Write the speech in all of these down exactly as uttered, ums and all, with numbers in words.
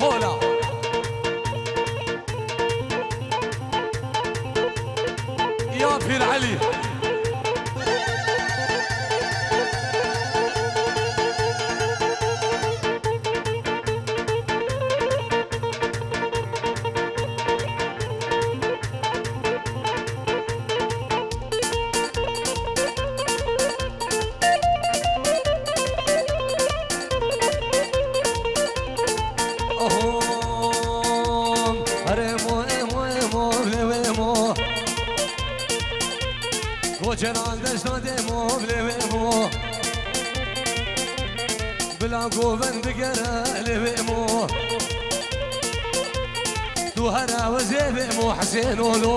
Hola. Ya Pîr Elî. Oho, erê mo, ê mo, ê mo, lê wê mo. Koçeran deşta dê mo, lê wê mo. Bila govend digere, lê wê mo. Tu here wezê wê mo, Hesên olo.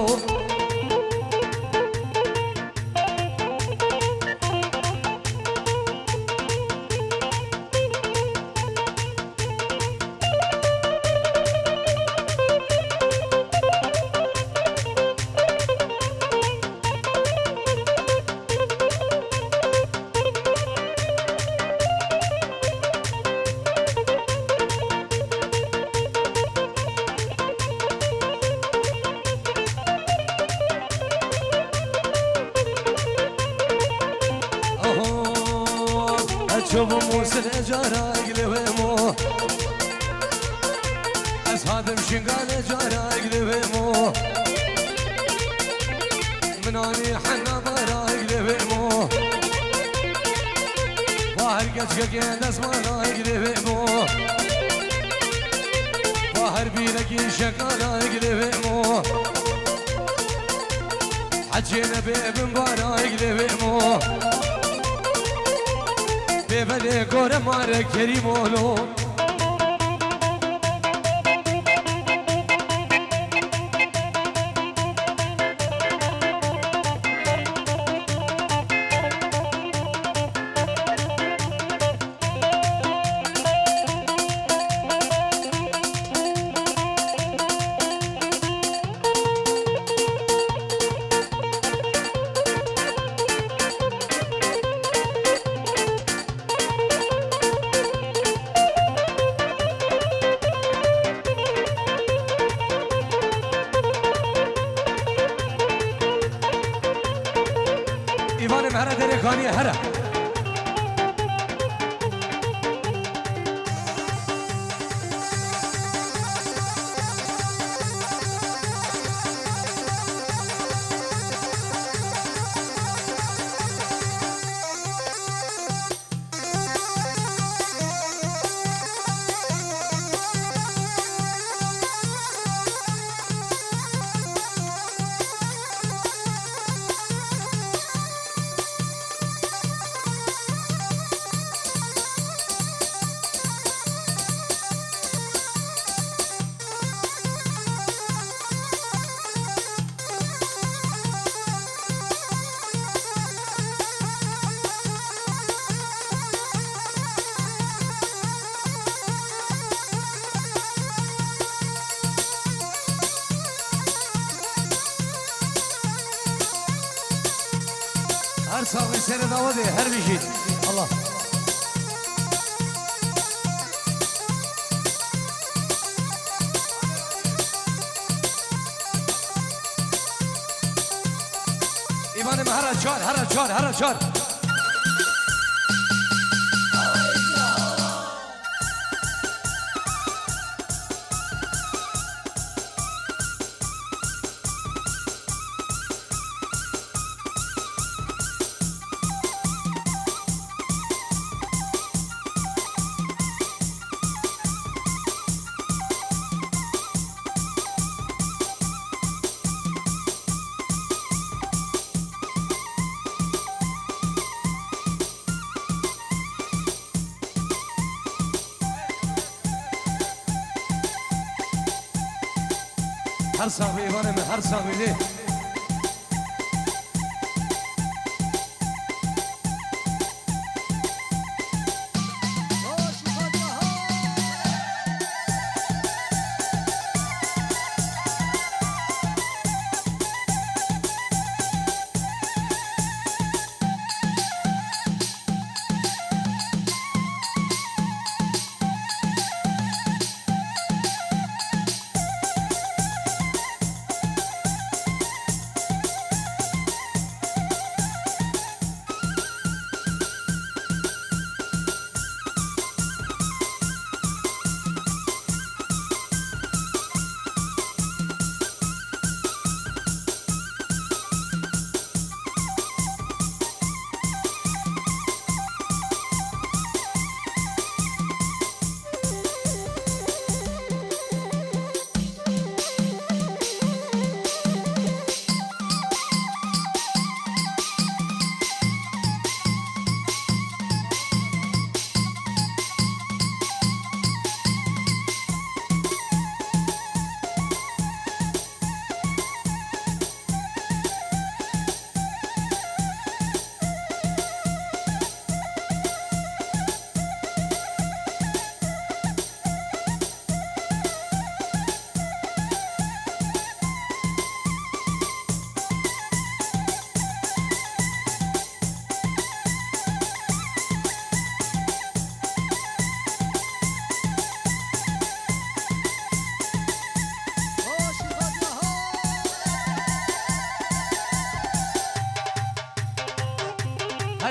Oho, ez çûbûm Mûsilê carek li wê mo. Ez hatim Şingalê carek li wê mo. Min anî hena barek li wê mo. Va her keçkekê destmarek li wê mo. Va her bîrekî şekalek li wê mo. Hecê nebe bin barek li wê mo. Bê belê gore mare Kerîm olo. Îvanê me here derê kaniye here. Her saxî serê dawetê, her bijît. Allah. Îvanê me here çar, here çar, here çar. Her saxî Îvanê me, her saxî lê.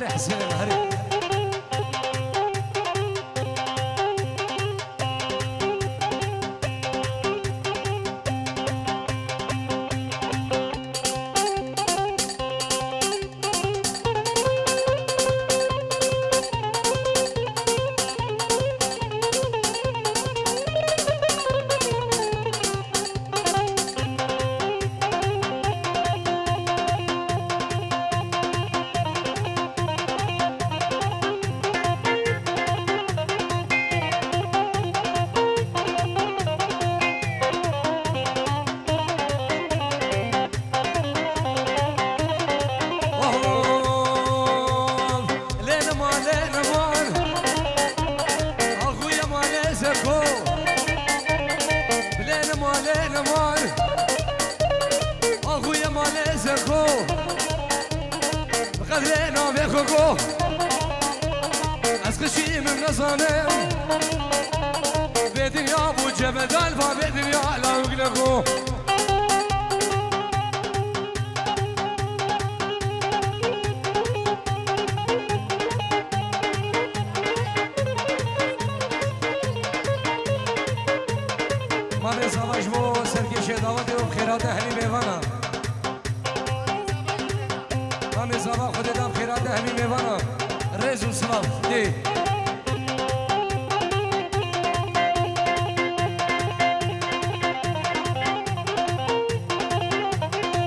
Hesê, herê. Lê nima, lê nimar. Axuya ma lê zeko. Lê nima, lê nimar. Axuya ma lê zeko. Bi qedrê navê xwe go. Ez qişî min nizanim. Vê dinya bû cebedal va vê dinya lawik lego. Mamê Zava ji bo serkêşê dawetê û xêrate hemî mêvana. Mamê Zava Xwedê da xêrate hemî mêvana. Rêz û silav. Dê.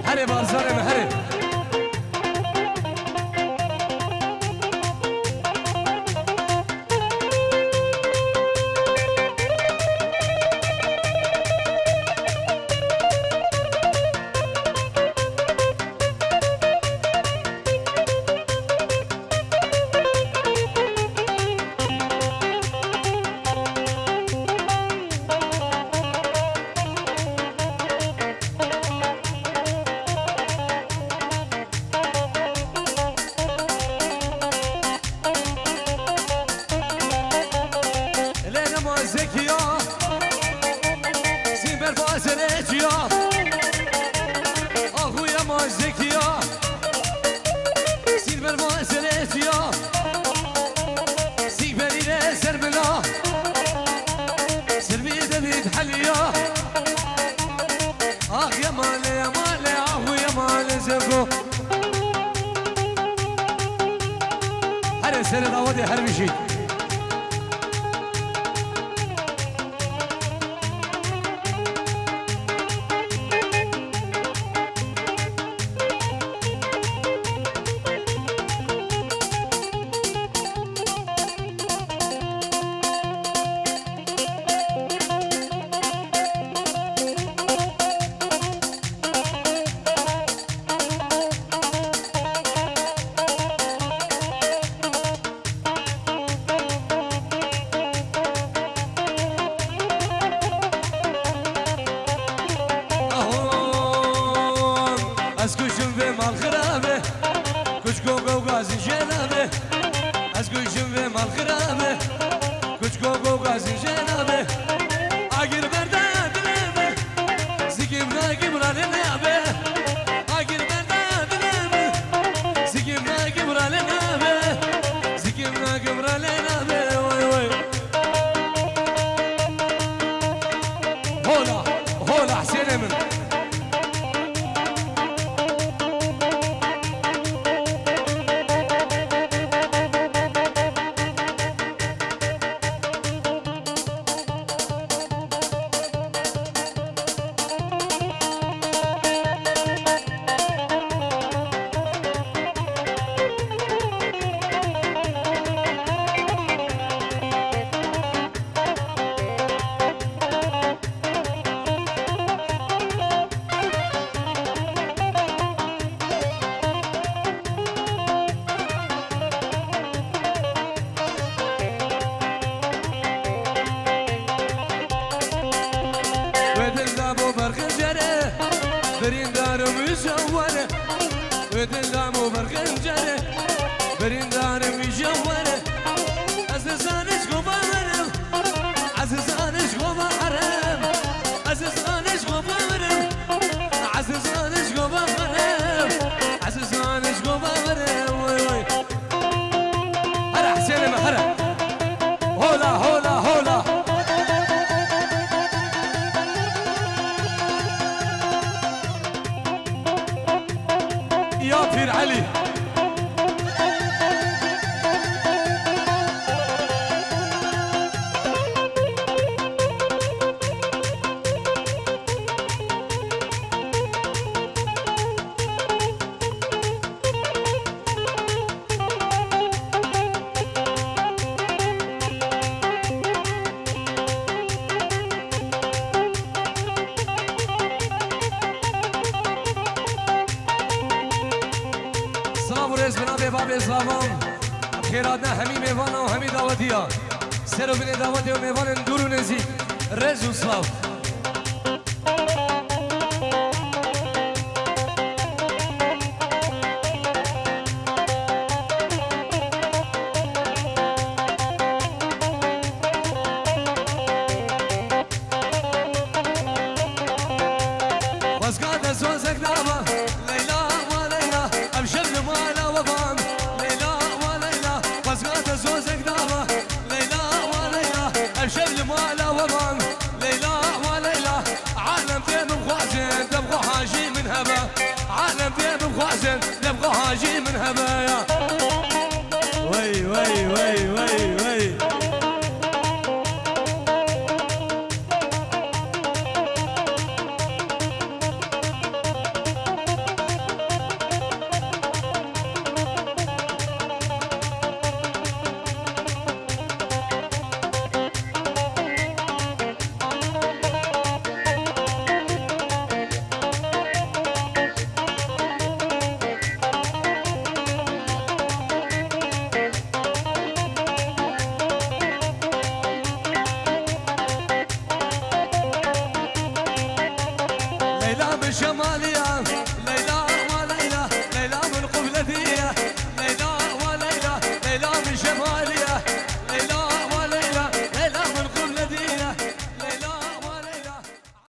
Herê barzanê me, herê. Lê nema zekiya, sînber va serê çiya. Axuya ma zekiya, sînber va serê çiya. Sînberî lê ser bila, sermî devî heliya. Ax ya malê, ya malê, ahu ya malê zeko. Herê serê dawetê her bijî. Aho, ez kuşim vê mal xirabe, kuçko gewgazî jênabe. Ez kuşim vê mal xirabe, kuçko gewgazî jênabe. Agir berde dilê min, zikimna gimrane nabe. Agir berde dilê min, zikimna gimrane nabe. Zikimna gimrane nabe, way way. Hola, hola Hüseyinê min. Wê dil da bo berxin cere, birîndarim wî jewere. Wê dil da bo berxin cere, birîndarim wî jewere. Ez nizanim ji ku bawerim, Ezizan ji ku bawerim, ezizan ji ku bawerim, ezizan ji ku bawerim, ezizan ji ku bawerim, way way. Elî. Silav û rêz bi navê Babê Zilavan. Xêr hatina hemî mêvanan û hemî dawetiya. Ser û binê dawetê û mêvanên dûr û nêzîk. Rêz û silav. Xwezga de zozek dava, Leyla wa Leyla, ev şev li mala we ban. Leyla wa Leyla, xwezga de zozek dava, Leyla wa Leyla, ev şev li mala we ban. Leyla wa Leyla, alem tê bixwazin, debxwe hajî min hebe. Alem tê bixwazin, debxwe hajî min hebe ya. Wey, wey, wey, wey, wey. Leyla min şemaliya, Leyla wa Leyla, Leyla min qubletiya, Leyla wa Leyla, Leyla min şemaliya.